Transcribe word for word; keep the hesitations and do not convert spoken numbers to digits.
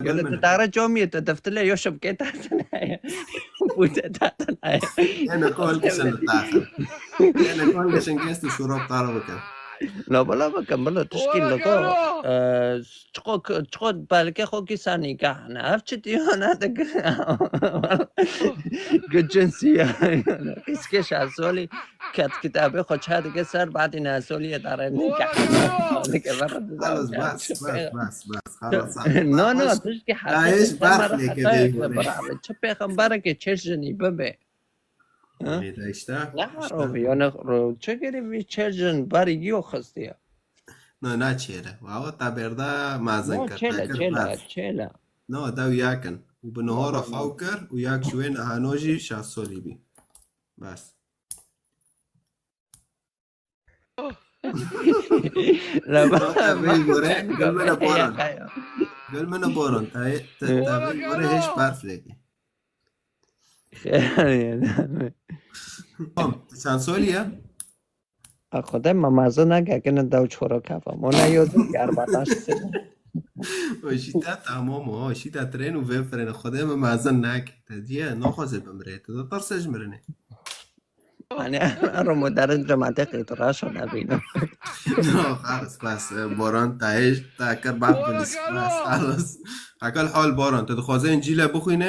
Gel tu tare comiyê te deftile yo şibkê te tine ye. Bu te te tine ye. Yine kol kişin taxir. Yine kol kişin gest û şurop taro bikin. No, bala bikin, bala tişkî li ko. Çiqo, çiqo belkê xo kî ser nîgah ne. Ev çi diyo ne de. Gicin siya. Qîskê şesolî ket kitabê xo çe dike ser badî nesolî ye dare nîgah. Dike ver. Xalas, bas, bas, bas, bas. Xalas. No, no, tişkî heta. Çi pêxemberekê çeş jinî bibe. Öyle işte. Ne harobi yani, çi gerî vî çeş jin ber yo xistiye. No, na çêre. Wawa ta berda mazin kir. Çêle, çêle, çêle. No, dew yakin. Û bi nihora xew kir û yak ji wê nehano jî şeş solî bî. Bes. Leba. Te vê gore, gel mene boran. Gel mene boran. Te, te, te vê gore hêş berf lêkî. Tamam, tu çend solî ye? A Xwedê me mezin neke, gine dew çoro kefam. Ona yo zî kar bataş. O jî te tamam o, o jî te tren û vê firêne. Xwedê me mezin neke. Te diye naxwaze bimrê. Tu ditirse ji mirinê. Hani ero moderin cemaate qêt raşo nebînim. No, xalas, bas, boran ta hêj, ta kir bak bilis, bas, xalas. Hekal hal boran, tu dixwaze Încîle bixwîne?